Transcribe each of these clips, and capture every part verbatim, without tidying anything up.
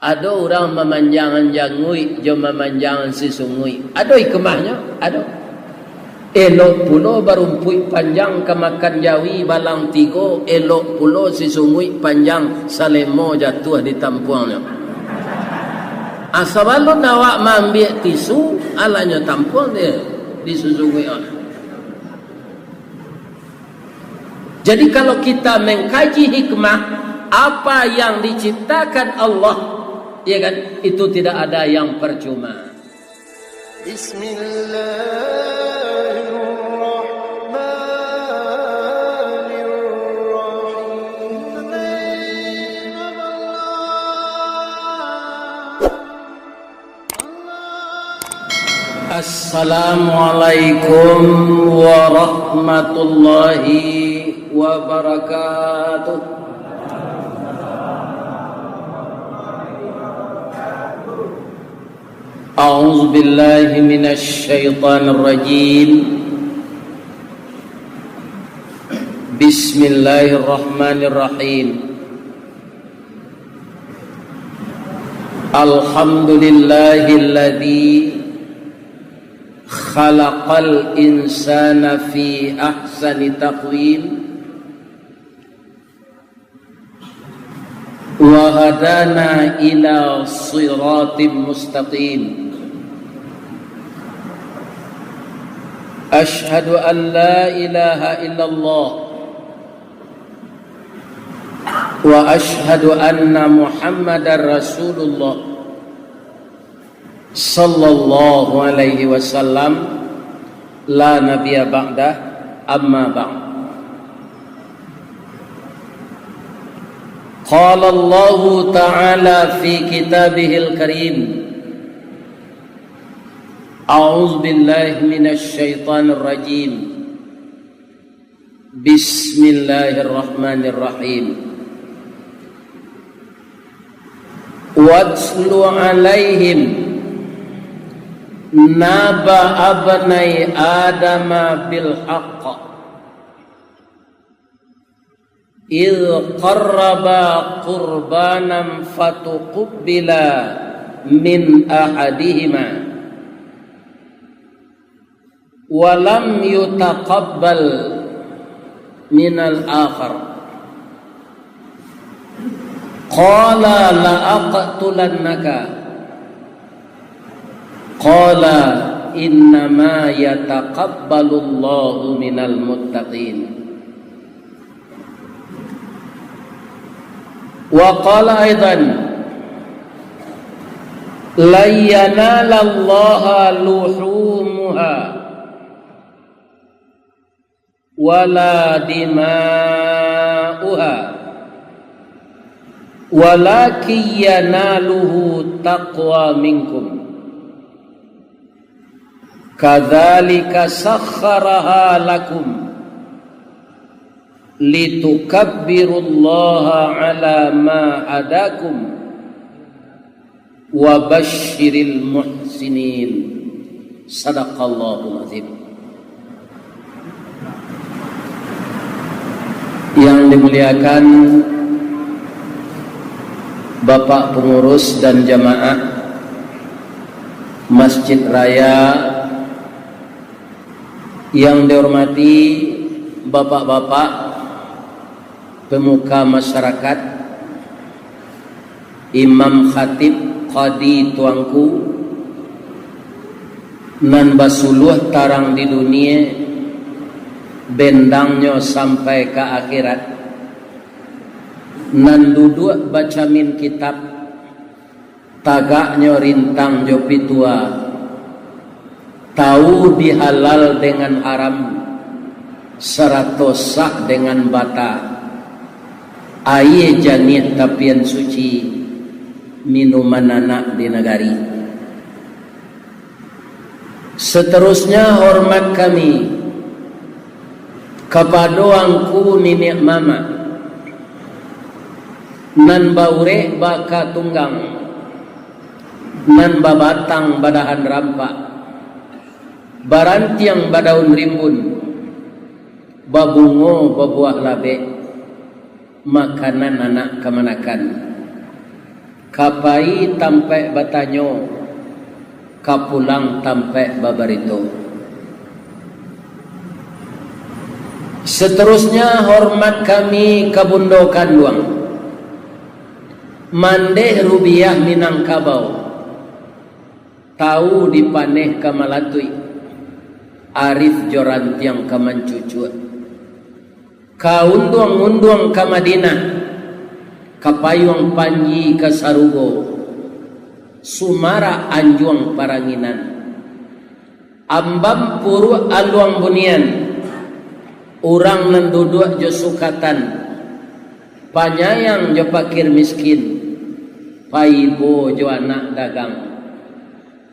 Ado urang mamanjangan jangguik jo mamanjangan sisunguik. Ado hikmahnyo? Ado. Elok pulo barumpuik panjang ka makan jawi balang tigo, elok pulo sisunguik panjang salemo jatuah di tampuangnyo. Ah, sabalun awak maambiak tisu, alanyo tampuang dia di sisunguik awak. Jadi, kalau kita mengkaji hikmah apa yang diciptakan Allah, ya kan, itu tidak ada yang percuma. Bismillahirrahmanirrahim. Assalamualaikum warahmatullahi wabarakatuh. A'udzubillahi minasyaitonirrajim. Bismillahirrahmanirrahim. Alhamdulillahilladzi khalaqal insana fi ahsani taqwim, wa hadana ila siratim mustaqim. Asyhadu an la ilaha illallah wa asyhadu anna Muhammadar Rasulullah, sallallahu alaihi wasallam, la nabiyya ba'dah, amma ba'd. Qala Allahu ta'ala fi kitabihil karim, a'udzubillahi minasyaitonirrajim. Bismillahirrahmanirrahim. Watlu alaihim naba abnai Adama bil haqq, idh qarraba qurbanan fatuqubbila min ahadihima, wa lam yutaqabbal minal akhar. Qala la aqtulannaka. Qala innama yataqabbalullahu minal muttaqin. Wa qala aidan, "Lan yanalallaha luhumuha wala dima'uha, walakin yanaluhu taqwa minkum." Kadzalika sakhkharaha lakum litukabbirullaha ala ma hadakum wa basyiril muhsinin. Sadaqallahul azim. Yang dimuliakan Bapak Pengurus dan jamaah Masjid Raya, yang dihormati bapak-bapak pemuka masyarakat, imam khatib, qadi, tuanku, nan basuluah tarang di dunie, bendangnyo sampai ka akhirat, nan duduak bacamin kitab, tagaknyo rintang jo pitua, tawu di halal dengan haram, sarato sah dengan bata, aia janiah tapian suci, minuman anak di nagari. Saterusnya, hormat kami kapado angku niniak mamak, nan baurek baka tunggang, nan babatang badahan rampak, barantiang badaun rimbun, babungo babuah labek, makanan anak kamanakan. Ka pai tampaik batanyo, ka pulang tampaik babarito. Saterusnya, hormat kami ka Bundo Kanduang. Mandeh rubiah Minangkabau, tau dipaneh ka malatuik, arif jo rantiang ka mancucuak. Ka unduang-unduang ka Madinah, ka payuang panji ka sarugo, sumarak anjuang paranginan, ambam puruak aluang bunian, urang nan duduak jo sukatan, panyayang jo pakir miskin, paibo jo anak dagang.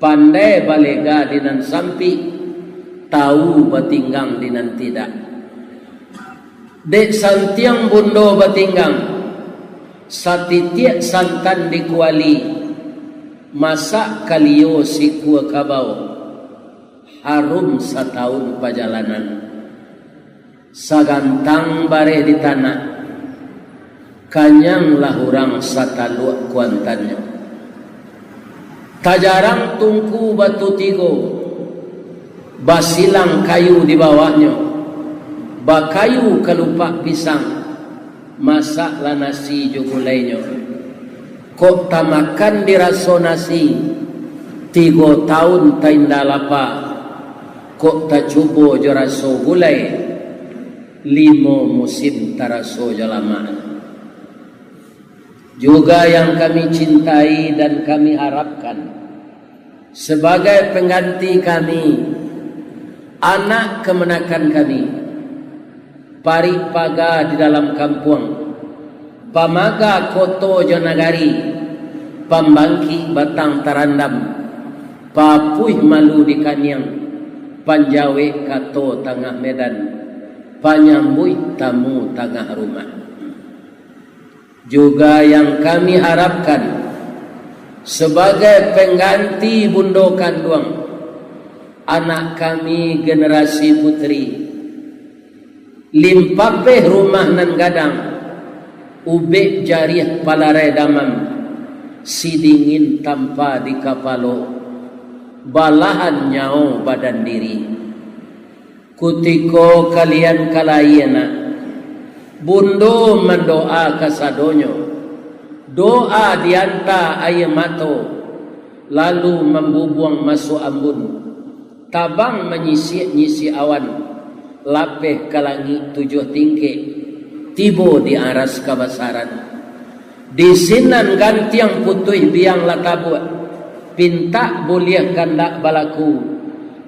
Pandai balega di nan sampik, tau batinggang di nan tidak. Dek santiang bundo batinggang, satitiak santan di kuali, masak kalio sikua kabau, harum satahun pajalanan. Sagantang bareh di tanak, kanyanglah urang sataluak kuantannyo. Tajarang tungku batu tigo, basilang kayu di bawahnyo, bakayu kalupak pisang, masaklah nasi jo gulainyo. Kok tamakan di raso nasi, tigo taun tainda lapa. Kok tacubo jo raso gulai, limo musim taraso jo lamaknyo. Juga yang kami cintai dan kami harapkan, sabagai pangganti kami, anak kamanakan kami, parik paga di dalam kampuang, pamaga koto jo nagari, pambangkik batang tarandam, papuih malu di kaniang, panjawek kato tangah medan, panyambuik tamu tangah rumah. Juga yang kami harapkan, sabagai pangganti bundo kanduang, anak kami generasi putri, limpapeh rumah nan gadang, ubek jariah palarai damam, sidingin tampa di kapalo, balahan nyawo badan diri. Kutiko kalian ka layie nak, bundo mandoa kasadonyo, doa dianta aia mato, lalu mambubuang masuak ambun, tabang manyisiak-nyisiak awan, lapeh ka langik tujuah tingkek, tibo di aras kabasaran. Di sinan gantiang putuih biang lah tabuak, pintak buliah kandak balaku,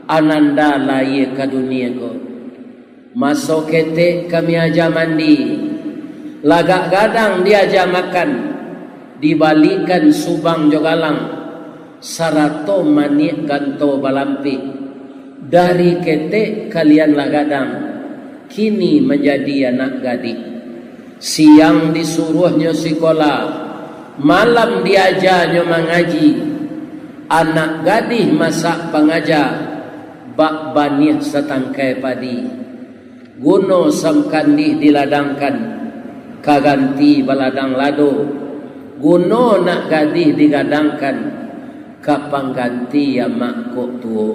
ananda layie ka dunie ko. Maso ketek kami aja mandi, lagak gadang diaja makan, dibalikan subang jo galang, sarato maniak ganto balampih. Dari ketek kalian lah gadang, kini manjadi anak gadih. Siang disuruahnyo sikola, malam diajanyo mangaji. Anak gadih masak pangaja, bak baniah satangkai padi. Guno samkandih diladangkan, ka ganti baladang lado. Guno nak gadih digadangkan, ka pangganti amak kok tuo.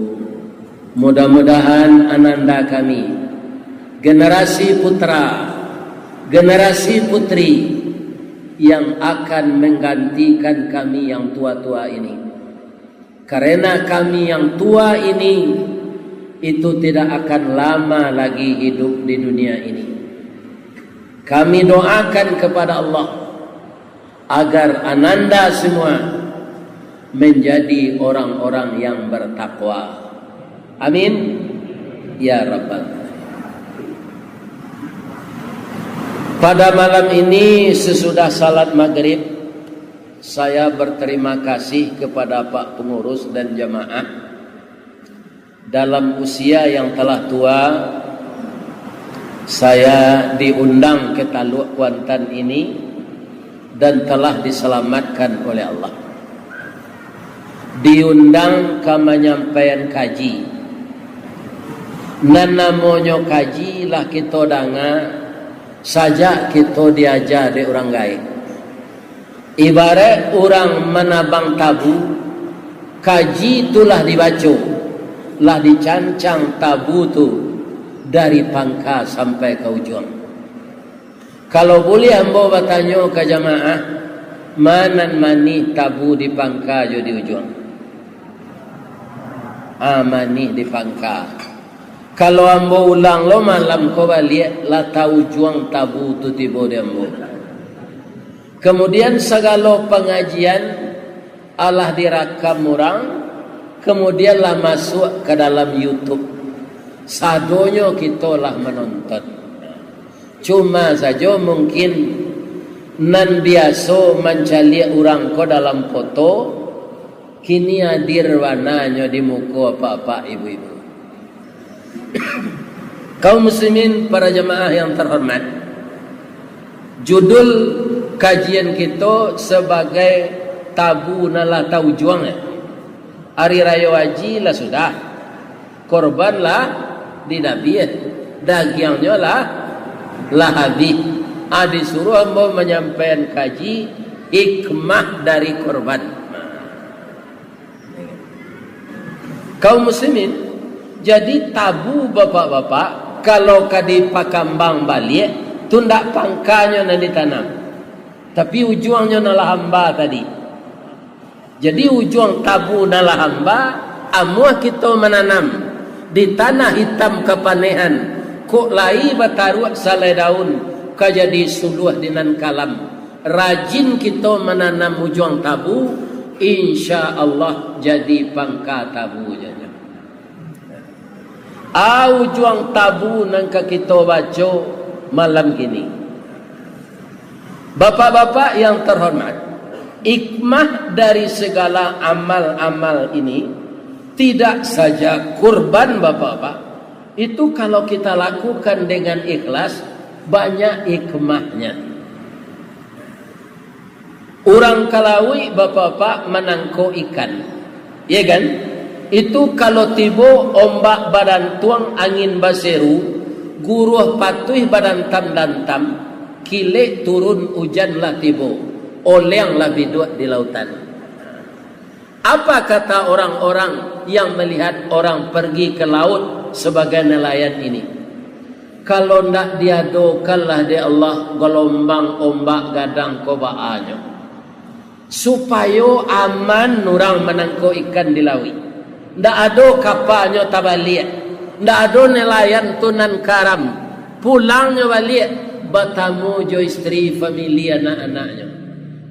Mudah-mudahan ananda kami, generasi putra, generasi putri, yang akan menggantikan kami yang tua-tua ini. Karena kami yang tua ini, itu tidak akan lama lagi hidup di dunia ini. Kami doakan kepada Allah, agar ananda semua menjadi orang-orang yang bertakwa. Amin, ya Rabbal Alamin. Pada malam ini, sesudah salat maghrib, saya berterima kasih kepada Pak Pengurus dan jamaah. Dalam usia yang telah tua, saya diundang ke Taluk Kuantan ini dan telah diselamatkan oleh Allah. Diundang ka manyampaian kaji. Nan namonyo kaji lah kito danga sajak kito diaja dek urang gaek. Ibaraik urang manabang tabu, kaji tu lah dibaco, lah dicancang tabu tu dari pangka sampai ka ujuang. Kalau buliah ambo batanyo ka jamaah, ma nan manih tabu di pangka jo di ujuang? Ah, manih di pangka. Kalau ambo ulang lo malam ko baliak, lah taujuang tabu tu tibo di ambo. Kemudian sagalo pangajian alah dirakam urang, kemudian lah masuak ka dalam YouTube. Sadonyo kito lah manonton. Cuma sajo mungkin nan biaso mancaliak urang ko dalam foto, kini hadir bananyo di muko apak-apak, ibu-ibu. Kaum muslimin, para jamaah yang terhormat, judul kajian kito sabagai tabu nan lah taujuang, ya. Ari Rayo Haji lah sudah, korban lah didabiah, dagiangnyo lah, lah habih. Ah, disuruh ambo manyampaian kaji hikmah dari korban. Kaum muslimin, jadi tabu bapak-bapak, kalau ka dipakambang baliak, tu ndak pangkanyo nan ditanam, tapi ujuangnyo nan lah hamba tadi. Jadi ujuang tabu nan lah hamba, amuah kito mananam di tanah hitam kapanehan, kok lai bataruak salai daun, ka jadi suluah di nan kalam. Rajin kito mananam ujuang tabu, insya Allah jadi pangka tabu janyo. A ujuang tabu nan ka kito baco malam kini. Bapak-bapak yang terhormat, hikmah dari segala amal-amal ini, tidak saja kurban, bapak-bapak, itu kalau kita lakukan dengan ikhlas, banyak hikmahnya. Urang ka lauik, bapak-bapak, manangkok ikan, ya kan? Itu kalau tibo ombak badantuang, angin baseru, guruah patuih badantam-dantam, kilek turun ujan lah tibo, oleang lah biduak di lautan. Apa kata orang-orang yang melihat orang pergi ke laut sebagai nelayan ini? Kalau ndak diadokanlah dek Allah galombang ombak gadang ko baa nyo, supayo aman urang manangkok ikan di lauik. Ndak ado kapanyo tabaliak, ndak ado nelayan tu nan karam, pulangnyo baliak batamu jo isteri, famili, anak-anaknyo.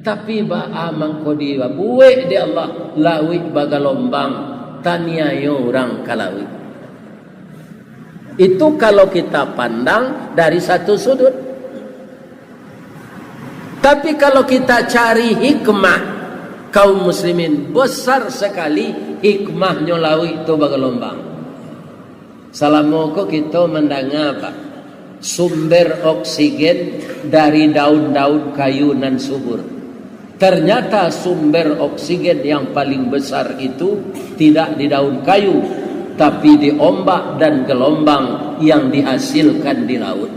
Tapi baa mangko dibuek dek Allah, lauik bagalombang, taniayo urang ka lauik. Itu kalau kita pandang dari satu sudut. Tapi kalau kita cari hikmah, kaum muslimin, besar sekali hikmahnyo lauik tu bagalombang. Salamo ko kito mandanga, Pak, sumber oksigen dari daun-daun kayu nan subur. Ternyata sumber oksigen yang paling besar itu tidak di daun kayu, tapi di ombak dan gelombang yang dihasilkan di laut.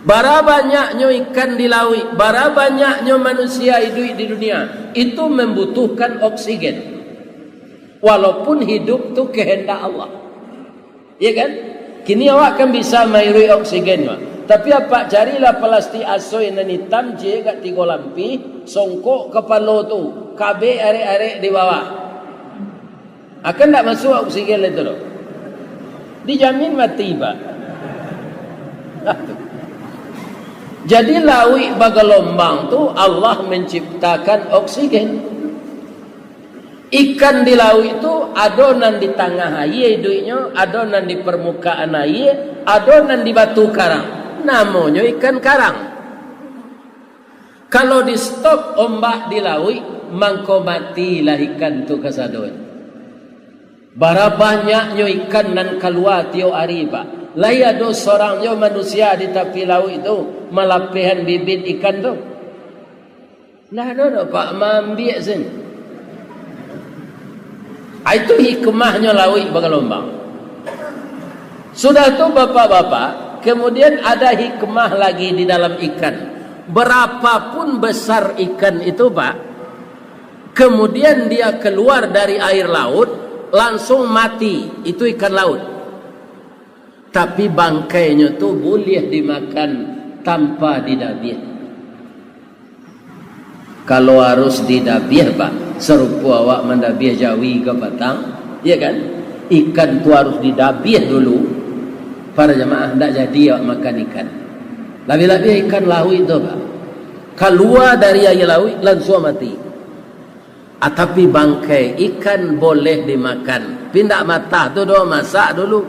Bara banyaknyo ikan di lauik, bara banyaknyo manusia iduik di dunia, itu membutuhkan oksigen. Walaupun hidup tu kehendak Allah. Iya kan? Kini awak kan bisa mairuik oksigen, Pak. Tapi apak carilah plastik asoi nan itam, ciek agak tigo lampih, songkok kapalo tu, kabek arek-arek di bawah. Akan ndak masuak oksigen lai tu doh. Dijamin mati, Pak. Jadi lauik bagalombang tu Allah menciptakan oksigen. Ikan di lauik tu ado nan di tangah aia iduiknyo, ado nan di parmukaan aia, ado nan di batu karang. Namonyo ikan karang. Kalau di stop ombak di lauik, mangko matilah ikan tu kasadonyo. Bara banyaknyo ikan nan kalua tiok ari, Pak. Lai ado sorang jo manusia di tapi lauik tu malapehan bibit ikan tu? Ndak ado doh, Pak, maambiak sen. Ah, itu hikmahnyo lauik bagalombang. Sudah tu, bapak-bapak, kemudian ada hikmah lagi di dalam ikan. Berapapun besar ikan itu, Pak, kemudian dia keluar dari air laut, langsung mati, itu ikan laut. Tapi bangkainyo tu buliah dimakan tanpa didabiah. Kalau harus didabiah, Pak, sarupo awak mandabiah jawi ka patang, ya kan? Ikan tu harus didabiah dulu, para jamaah, ndak jadi awak makan ikan. Labiah-labiah ikan lauik tu, Pak. Kalua dari aia lauik, lansuang mati. Ah, tapi bangkai ikan boleh dimakan. Pindak matah tu doh masak dulu.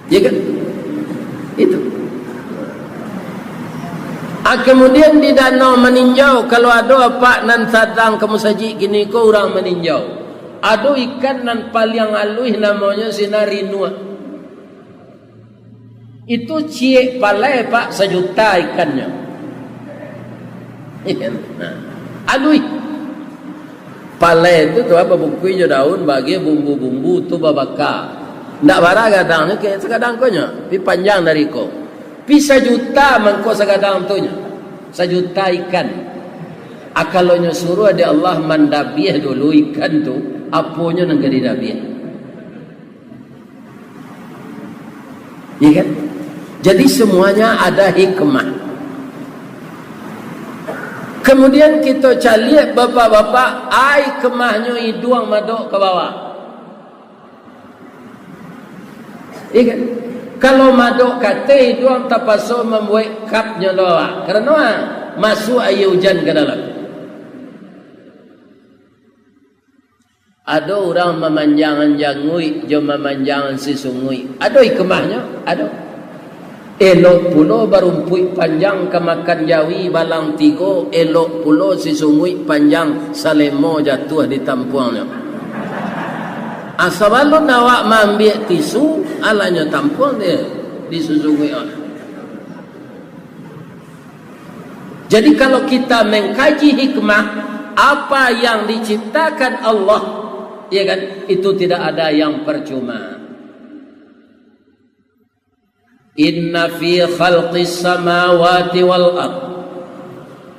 Ya kan? Itu. Ah, kemudian di Danau Maninjau, kalau ado apak nan sadang ka musajik kini ko urang maninjau, ado ikan nan paliang aluih namonyo sinan rinuak. Itu ciek palai, Pak, sajuta ikannyo. Nah, aluih. Palai tu, tu apa, babungkuih jo daun, bagi bumbu-bumbu tu babaka. Ndak bara gadangnyo, kek sagadang ko nyo, pi panjang dari ko. Pi sajuta mangko sagadang tu nyo. Sajuta ikan. Akalonyo suruh dek Allah mandabiah dulu ikan tu, aponyo nan ka didabiah. Ya kan? Jadi semuanya ada hikmah. Kemudian kito caliak, bapak-bapak, ai kemahnyo iduang madok ka bawah. Ya kan? Kalau madok ka ateh, iduang tapaso mambuek kapnyo lo awak. Karano, ah, masuak aia ujan ka dalam. Ado urang mamanjangan janguik jo mamanjangan sisunguik. Ado hikmahnyo? Ado. Elok pulo barumpuik panjang ka makan jawi balang tigo, elok pulo sisunguik panjang salemo jatuah di tampuangnyo. Asa balun awak maambiak tisu, alanyo tampuang dek sisunguik awak. Jadi, kalau kita mengkaji hikmah, apa yang diciptakan Allah, ya kan, itu tidak ada yang percuma. Inna fi khalqis samawati wal ard,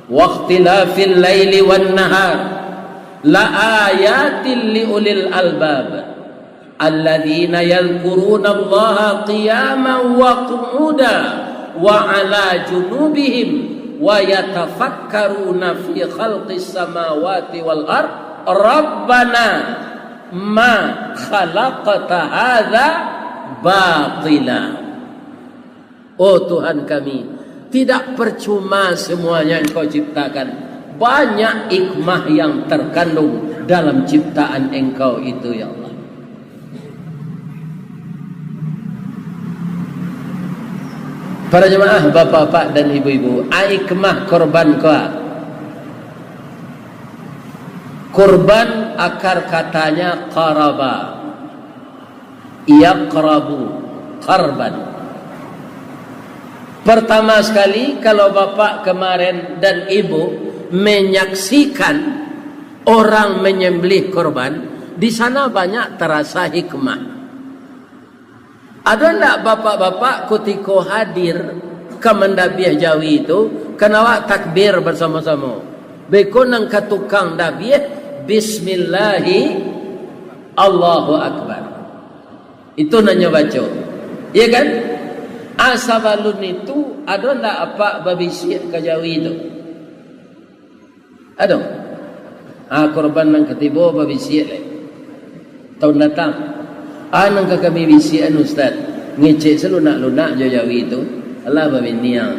wa ikhtilafil laili wan nahar, la ayatin li ulil albab. Alladzina yadzkurunallaha qiyaman wa qu'udan wa 'ala junubihim wa yatafakkaruna fi khalqis samawati wal ard, Rabbana ma khalaqta hadza batila. Oh Tuhan kami, tidak percuma semuanya Engkau ciptakan. Banyak hikmah yang terkandung dalam ciptaan Engkau itu, ya Allah. Para jemaah, bapak-bapak dan ibu-ibu, hikmah korban ko. Korban akar katanya qaraba. Yaqrabu qarban. Pertama sekali, kalau bapak kemarin dan ibu menyaksikan orang menyembelih korban, di sana banyak terasa hikmah. Ado ndak bapak-bapak kutiko hadir ka mandabiah jawi tu, kan awak takbir basamo-samo? Beko nan ka tukang dabiah, bismillahi, Allahu Akbar. Itu nan nyo baco. Iya kan? Asa balun itu, ado ndak apak babisiak ka jawi tu? Ado. Ah, korban nan katibo babisiak lai. Taun datang. Ah, nan ka kami bisiakan, Ustaz. Ngecek salunak-lunak jo jawi tu. Alah babiniang.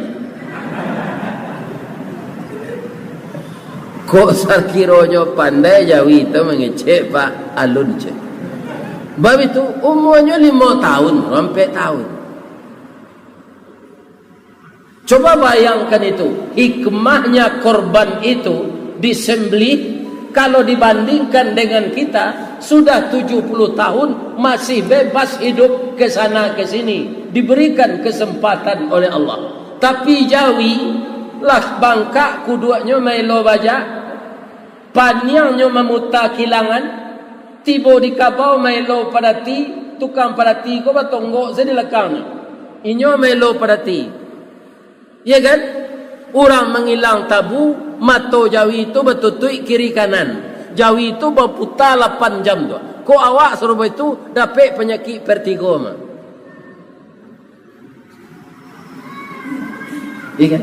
Kok sakironyo pandai jawi tu mangecek, Pak, alun cek. Bab itu, umuanyo limo taun, ampek taun. Coba bayangkan itu, hikmahnya korban itu disembelih, kalau dibandingkan dengan kita, sudah tujuh puluh tahun masih bebas hidup ke sana ke sini, diberikan kesempatan oleh Allah. Tapi jawi, lah bangkak kuduaknyo maelo bajak, paniangnyo mamuta kilangan, tibo di kabau maelo padati, tukang padati ko batonggok sajo di lakangnyo. Inyo maelo padati. Iya kan? Urang mangilang tabu, mato jawi tu batutuik kiri kanan. Jawi tu baputa lapan jam tu. Kok awak sarupo itu dapek panyakik vertigo mah. Iya kan?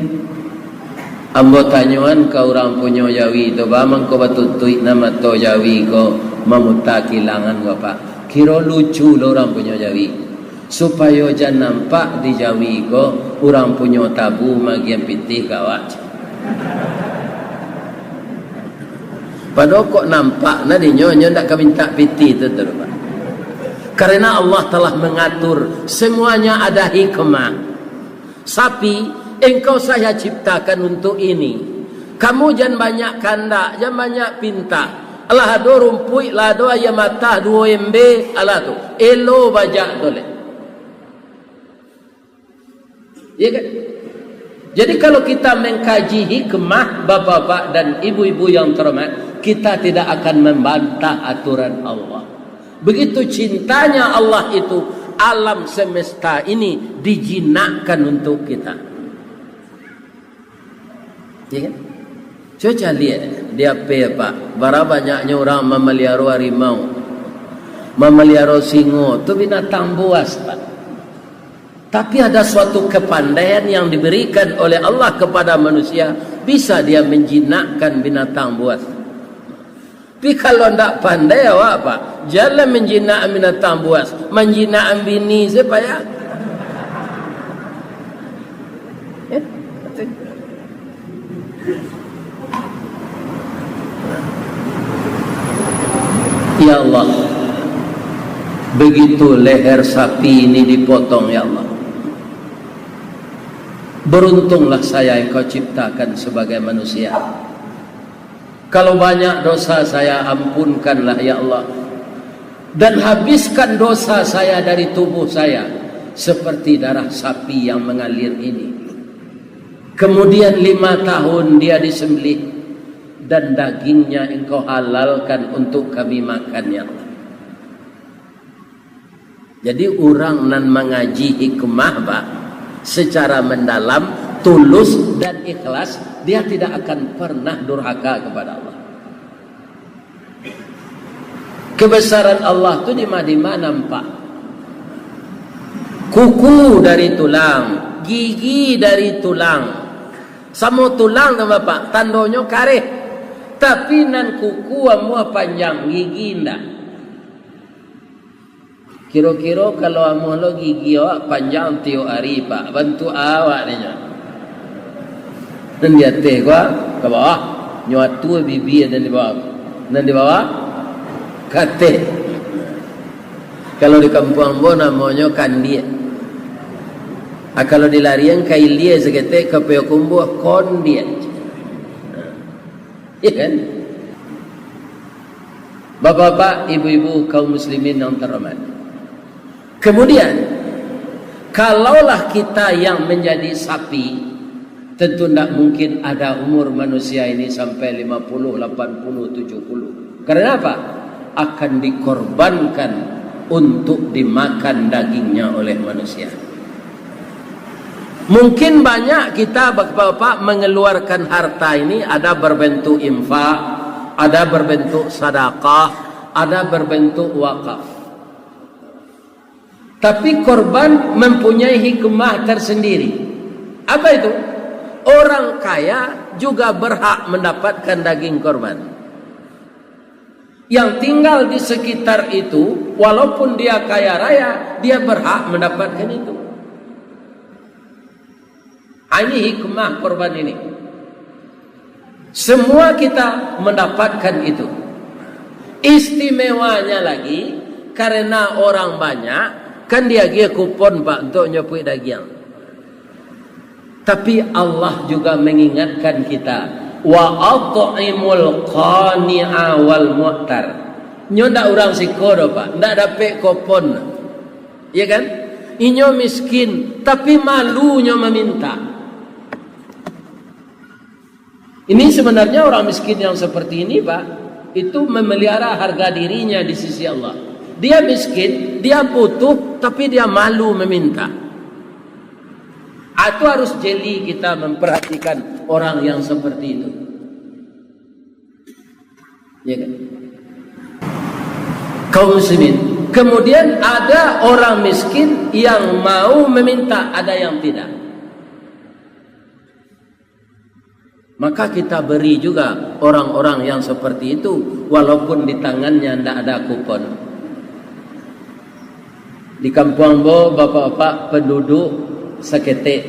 Ambo tanyoan ka urang punyo jawi tu, "Ba, mangko batutuik na mato jawi ko mamuta kilangan ko, Pak?" Kiro lucu lo urang punyo jawi. Supayo jan nampak di jawi ko, urang punyo tabu magian pitih ka awak. Padahal kok nampak na dinyo, nyo ndak ka mintak pitih tu, tu, Pak. Karena Allah telah mengatur, semuanya ada hikmah. Sapi, engkau saya ciptakan untuk ini. Kamu jan banyak kandak, jan banyak pintak. Alah ado rumpuik, lah ado ayam matah duo embe, alah tu. Elo bajak tu leh. Iya kan? Jadi kalau kita mengkaji hikmah, bapak-bapak dan ibu-ibu yang terhormat, kita tidak akan membantah aturan Allah. Begitu cintanya Allah itu, alam semesta ini dijinakkan untuk kita. Iya kan? Cubo caliak di H P, Pak, bara banyaknyo urang mamaliaro harimau, mamaliaro singo, tu binatang buas, Pak. Tapi ada suatu kepandaian yang diberikan oleh Allah kepada manusia, bisa dia menjinakkan binatang buas. Tapi kalau ndak pandai awak, Pak, janlah manjinak binatang buas, manjinak bini se payah. Eh? Ya Allah, begitu leher sapi ini dipotong, ya Allah. Beruntunglah saya Engkau ciptakan sebagai manusia. Kalau banyak dosa saya, ampunkanlah, ya Allah. Dan habiskan dosa saya dari tubuh saya, seperti darah sapi yang mengalir ini. Kemudian lima tahun dia disembelih, dan dagingnya Engkau halalkan untuk kami makan, ya Allah. Jadi, urang nan mangaji hikmah, Pak, secara mendalam, tulus, dan ikhlas, dia tidak akan pernah durhaka kepada Allah. Kebesaran Allah tu di ma-, di ma nampak? Kuku dari tulang, gigi dari tulang. Samo tulang tu, Bapak, tandonyo kareh. Tapi nan kuku amuah panjang, gigi indak. Kiro-kiro kalau amuah lo gigi awak panjang tiok ari, Pak, bantuak awak ninyo. Nan di ateh ko ka bawah, nyo atua bibia nan di bawah. Nan di bawah ka ateh. Kalau di kampuang ambo namonyo kandiak. Ah, kalau di Lariang ka ilia saketek, ka Payakumbuah kondiak. Iya kan? Bapak-bapak, ibu-ibu, kaum muslimin yang terhormat. Kemudian, kalaulah kita yang menjadi sapi, tentu ndak mungkin ada umur manusia ini sampai lima puluh, lapan puluh, tujuh puluh. Karena apa? Akan dikorbankan untuk dimakan dagingnya oleh manusia. Mungkin banyak kita, bapak-bapak, mengeluarkan harta ini, ada berbentuk infak, ada berbentuk sadakah, ada berbentuk wakaf. Tapi korban mempunyai hikmah tersendiri. Apa itu? Orang kaya juga berhak mendapatkan daging korban. Yang tinggal di sekitar itu, walaupun dia kaya raya, dia berhak mendapatkan itu. Ah, ini hikmah korban ini. Semua kita mendapatkan itu. Istimewanya lagi, karena orang banyak, kan diagiah kupon, Pak, untuk nyopuik dagiang. Tapi Allah juga mengingatkan kita, "Wa at'imul qani'a wal mu'tar." Nyo ndak urang siko doh, Pak, ndak dapek kupon. Iya kan? Inyo miskin, tapi malu nyo meminta. Ini sebenarnya orang miskin yang seperti ini, Pak, itu memelihara harga dirinya di sisi Allah. Dia miskin, dia butuh, tapi dia malu meminta. Atau harus jeli kita memperhatikan orang yang seperti itu. Ya kan? Kaum muslimin. Kemudian ada orang miskin yang mau meminta, ada yang tidak. Maka kita beri juga orang-orang yang seperti itu, walaupun di tangannya ndak ada kupon. Di kampuang ambo, bapak-bapak, penduduk saketek,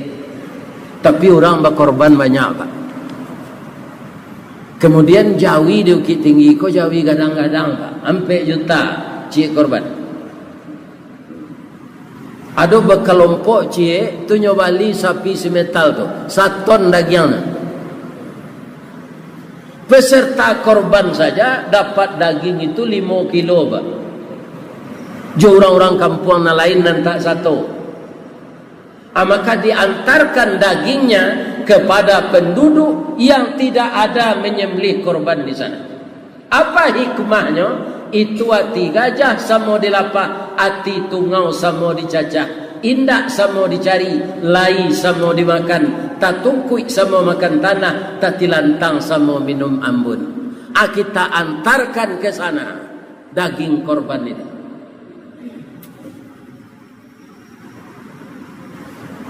tapi urang bakorban banyak, Pak. Kemudian jawi di Bukittinggi ko jawi gadang-gadang, Pak. Ampek juta ciek korban. Ado bakalompok ciek tu nyo bali sapi si metal tu, saton dagiangnyo. Peserta korban saja dapat daging itu limo kilo, Pak. Jo urang-urang kampuang nan lain nan tak sato. Ah, maka diantarkan dagingnya kepada penduduk yang tidak ada menyembelih korban di sana. Apa hikmahnyo? Itu ati gajah samo dilapah, ati tungau samo dicacah, indak samo dicari, lai samo dimakan, tatungkuik samo makan tanah, tatilantang samo minum ambun. Ah, kita antarkan ke sana daging korban itu.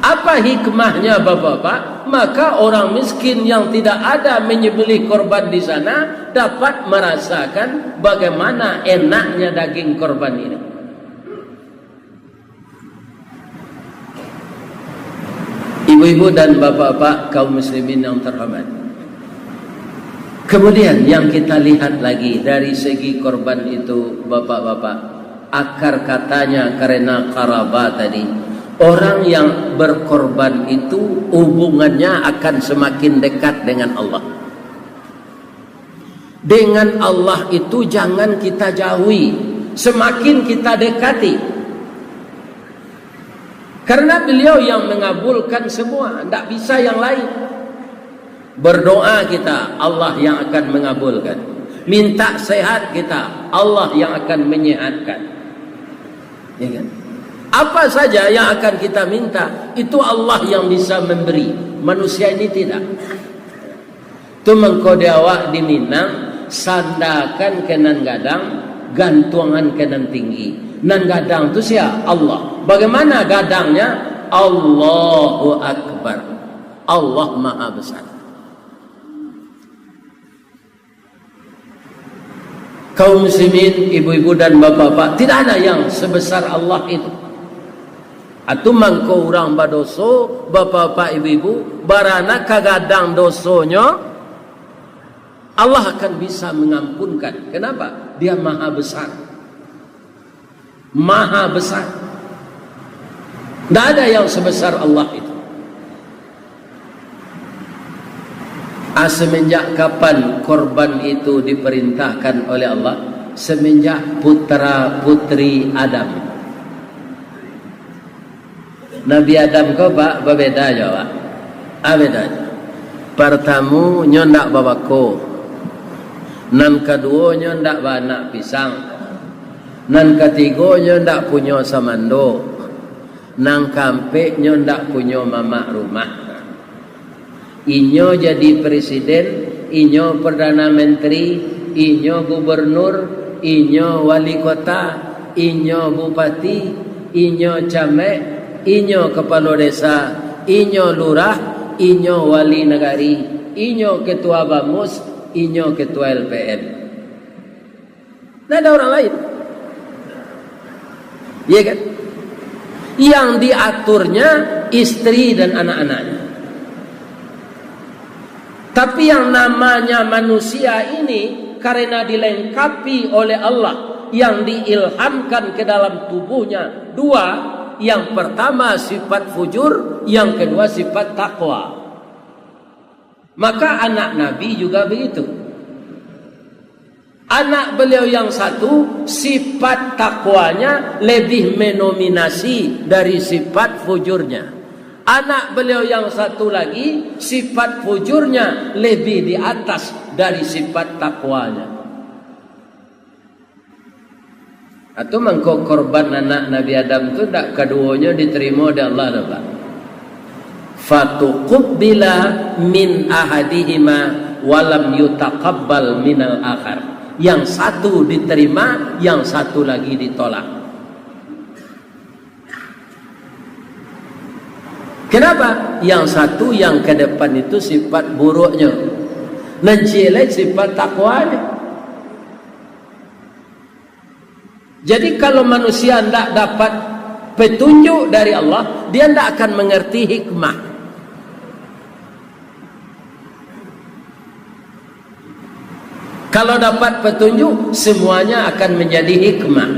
Apa hikmahnya, Bapak-bapak? Maka orang miskin yang tidak ada menyembelih korban di sana dapat merasakan bagaimana enaknya daging korban ini. Ibu-ibu dan bapak-bapak, kaum muslimin yang terhormat. Kemudian yang kita lihat lagi dari segi korban itu, bapak-bapak, akar katanya karena qarabah tadi. Orang yang berkorban itu hubungannya akan semakin dekat dengan Allah. Dengan Allah itu jangan kita jauhi, semakin kita dekati. Karena Beliau yang mengabulkan semua, ndak bisa yang lain. Berdoa kita, Allah yang akan mengabulkan. Minta sehat kita, Allah yang akan menyehatkan. Ya kan? Apa saja yang akan kita minta, itu Allah yang bisa memberi. Manusia ini tidak. Tu mangko di awak di Minang, sandakan ka nan gadang, gantuangan ka nan tinggi. Nan gadang tu sia? Allah. Bagaimana gadangnya? Allahu Akbar. Allah Maha Besar. Kaum muslimin, ibu-ibu dan bapak-bapak, tidak ada yang sebesar Allah itu. Atu mangko urang badoso, bapak-bapak, ibu-ibu, barana ka gadang dosonyo, Allah akan bisa mengampunkan. Kenapa? Dia Maha Besar. Maha Besar. Tidak ada yang sebesar Allah itu. Ah, semenjak kapan korban itu diperintahkan oleh Allah? Semenjak putra-putri Adam. Nabi Adam ko, Pak, babeda jo, Pak. Ah, beda jo. Partamo, nyo ndak babako. Nan kaduo, nyo ndak baanak pisang. Nan katigo, nyo ndak punyo samando. Nan kaampek, nyo ndak punyo mamak rumah. Inyo jadi presiden, inyo perdana menteri, inyo gubernur, inyo wali kota, inyo bupati, inyo camek, inyo kapalo desa, inyo lurah, inyo wali nagari, inyo ketua bamus, inyo ketua L P M. Ndak ada orang lain. Iya kan? Yang diaturnya istri dan anak-anaknya. Tapi yang namanya manusia ini, karena dilengkapi oleh Allah, yang diilhamkan ke dalam tubuhnya dua, yang pertama sifat fujur, yang kedua sifat takwa. Maka anak Nabi juga begitu. Anak beliau yang satu, sifat takwanya lebih mendominasi dari sifat fujurnya. Anak beliau yang satu lagi, sifat fujurnya lebih di atas dari sifat takwanya. Atau mangko korban anak Nabi Adam tu ndak kaduonyo diterimo dek Allah doh, Pak. Fatuqbila min ahadihima walam yutaqabbal minal akhar. Yang satu diterima, yang satu lagi ditolak. Kenapa? Yang satu, yang ke depan itu sifat buruknya. Nan ciek lai sifat takwanya. Jadi, kalau manusia ndak dapat petunjuk dari Allah, dia ndak akan mengerti hikmah. Kalau dapat petunjuk, semuanya akan menjadi hikmah.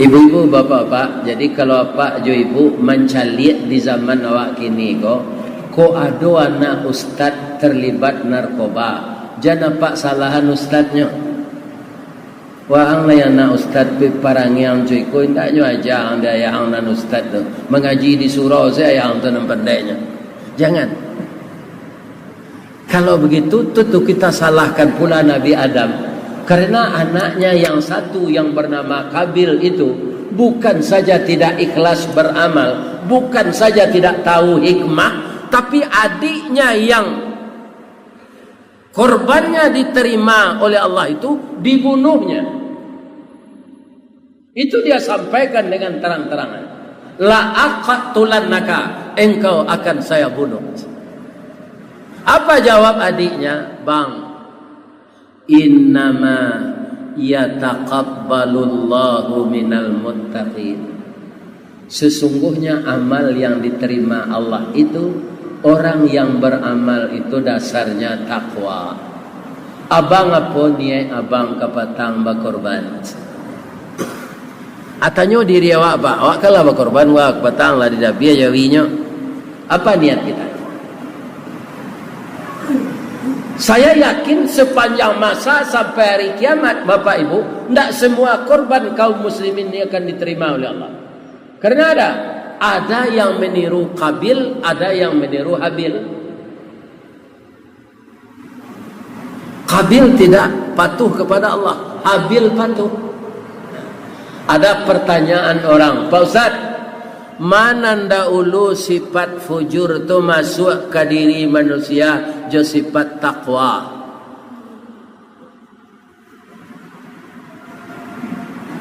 Ibu-ibu, bapak-bapak, jadi kalau apak jo ibu mancaliak di zaman awak kini ko, kok ado anak ustad terlibat narkoba, jan apak salahan ustadnyo. Waang lai anak ustad pi parangiang jo iko, indaknyo aja ang di ayah ang nan ustad tu. Mangaji di surau se ayah ang tu nan pandeknyo. Jangan. Kalau begitu, tentu kita salahkan pula Nabi Adam. Karena anaknya yang satu yang bernama Kabil itu bukan saja tidak ikhlas beramal, bukan saja tidak tahu hikmah, tapi adiknya yang korbannya diterima oleh Allah itu dibunuhnya. Itu dia sampaikan dengan terang-terangan. "La aqtulannaka, engkau akan saya bunuh." Apa jawab adiknya? "Bang, innama yataqabbalullahu minal muttaqin." Sesungguhnya amal yang diterima Allah itu orang yang beramal itu dasarnya takwa. Abang, apo niaik abang ka patang bakorban? Atanyo diri awak, Pak, awak kan lah bakorban, wah, patang lah didabiah jawinyo. Apa niat kita? Saya yakin sepanjang masa sampai hari kiamat, Bapak Ibu, ndak semua korban kaum muslimin ini akan diterima oleh Allah. Karena ada, ada yang meniru Kabil, ada yang meniru Habil. Kabil tidak patuh kepada Allah, Habil patuh. Ada pertanyaan orang, "Pak Ustaz, ma nan daulu sifat fujur tu masuak ka diri manusia jo sifat takwa?"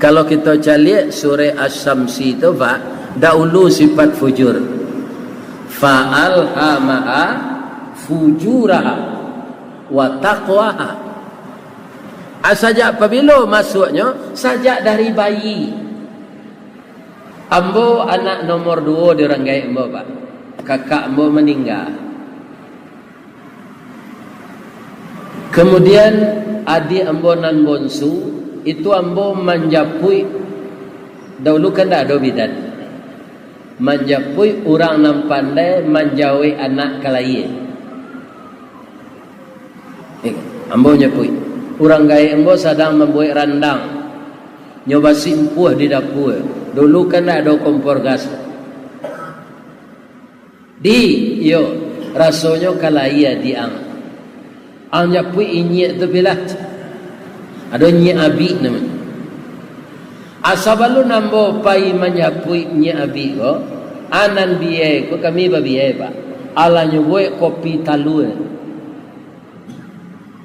Kalau kito caliak surah Asy-Syamsi tu, Pak, daulu sifat fujur. Fa alhamaha fujuraha wa taqwaha. Ah, sajak pabilo masuaknyo? Sajak dari bayi. Ambo anak nomor duo di urang gaek ambo, Pak. Kakak ambo maningga. Kemudian, adik ambo nan bonsu, itu ambo manjapuik, daulu kan ndak ado bidan, manjapuik urang nan pandai manjawek anak ka layie. Eh, ambo nyapuik. Urang gaek ambo sadang mambuek randang. Nyo basimpuah di dapua. Daulu kan ndak ado kompor gas. "Di, iyo, rasonyo ka layie di ang." Ang japuik inyiak tu pilah. Ado inyiak abik namonyo. Ah, sabalun ambo pai manjapuik inyiak abik ko, ah, nan biai ko kami babiai, Pak. Alah nyo buek kopi talua.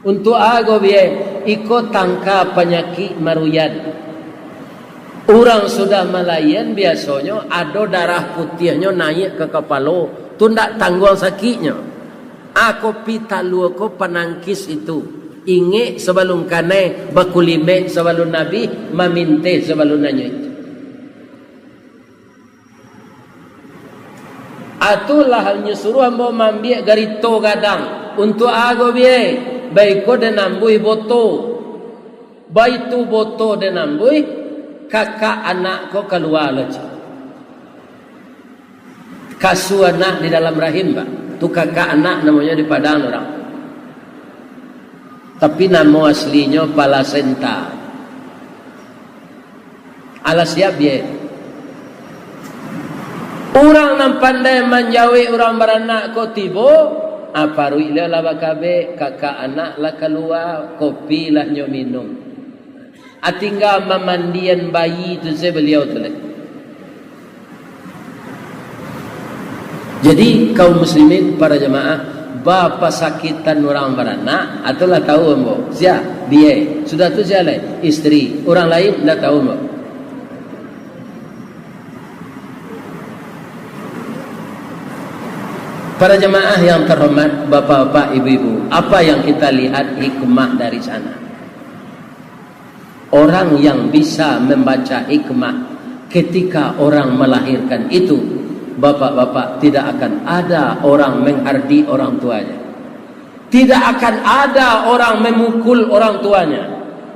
Untuak ago biai, iko tangka panyakik maruyan. Urang sudah malayian biasonyo ado darah putiahnyo naiak ka kapalo, tu ndak tangguang sakiknyo. A, kopi talua ko panangkis itu. Ingek sabalun kanai, bakulimek sabalun abih, maminteh sabalun anyuik. Atulah nyo suruah ambo maambiak garito gadang. Untuak ago biai? Baiko den ambuih boto. Baitu boto den ambuih, kakak anak ko kalua lo, cik. Kasua anak di dalam rahim, Pak. Tu kakak anak namonyo di Padang urang. Tapi namo aslinyo palasenta. Alah siap, ye. Urang nan pandai manjawek urang baranak ko tibo, ah, paruik lah, lah bakabek, kakak anak lah kalua, kopi lah nyo minum. Ah, tingga mamandian bayi tu se baliau tu lai. Jadi, kaum muslimin, para jamaah, bapasakitan urang baranak, atau lah tahu ambo? Sia? Bia. Sudah tu sia lai? Isteri. Urang lain ndak tahu ambo. Para jamaah yang terhormat, bapak-bapak, ibu-ibu, apa yang kita lihat hikmah dari sana? Orang yang bisa membaca hikmah ketika orang melahirkan itu, bapak-bapak, tidak akan ada orang menghardik orang tuanya. Tidak akan ada orang memukul orang tuanya.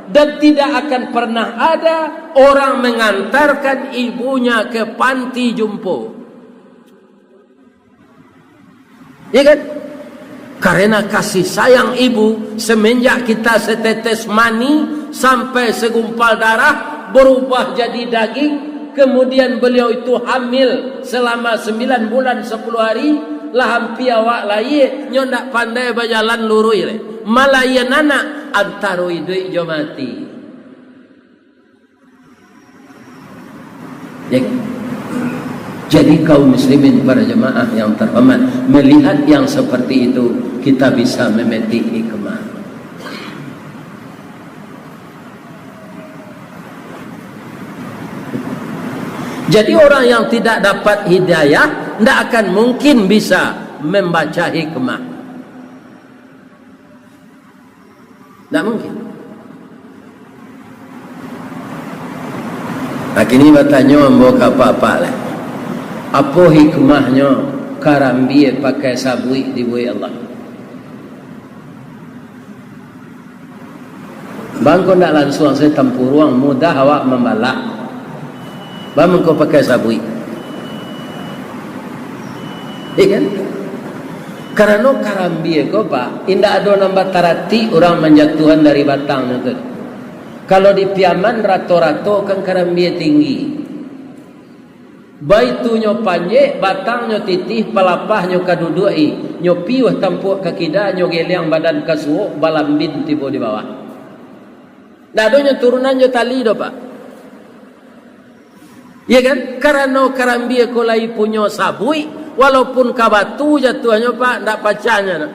Dan tidak akan pernah ada orang mengantarkan ibunya ke panti jompo. Ya kan? Karena kasih sayang ibu, semenjak kita setetes mani sampai segumpal darah, berubah jadi daging, kemudian beliau itu hamil selama sembilan bulan sepuluh hari, lah ampia awak lahia, nyo ndak pandai bajalan luruih lai. Malahia anak, antaro iduik jo mati. Ya kan? Jadi, kaum muslimin, para jemaah yang terhormat, melihat yang seperti itu, kita bisa memetik hikmah. Jadi, orang yang tidak dapat hidayah, ndak akan mungkin bisa membaca hikmah. Ndak mungkin. Nah, kini batanyo ambo ka apak-apak lai. Apo hikmahnyo karambia pakai sabuik dibuek Allah? Bang, ko ndak lansuang sajo tampuruang, mudah awak mambalak. Bang, ko pakai sabuik. Iya kan? Karano karambia ko, Pak, indak ado nan bataratik urang manjatuahan dari batangnyo tu. Kalau di Piaman, rato-rato kan karambia tinggi. Baitu nyo panjek, batangnyo titih, palapahnyo ka duduak-i, nyo piuah tampuak ka kida, nyo geliang badan ka suok, balambin tibo di bawah. Ndak ado nyo turunan jo tali doh, Pak. Iya kan? Karano karambia ko lai punyo sabuik, walaupun ka batu jatuahnyo, Pak, ndak pacah nyo doh.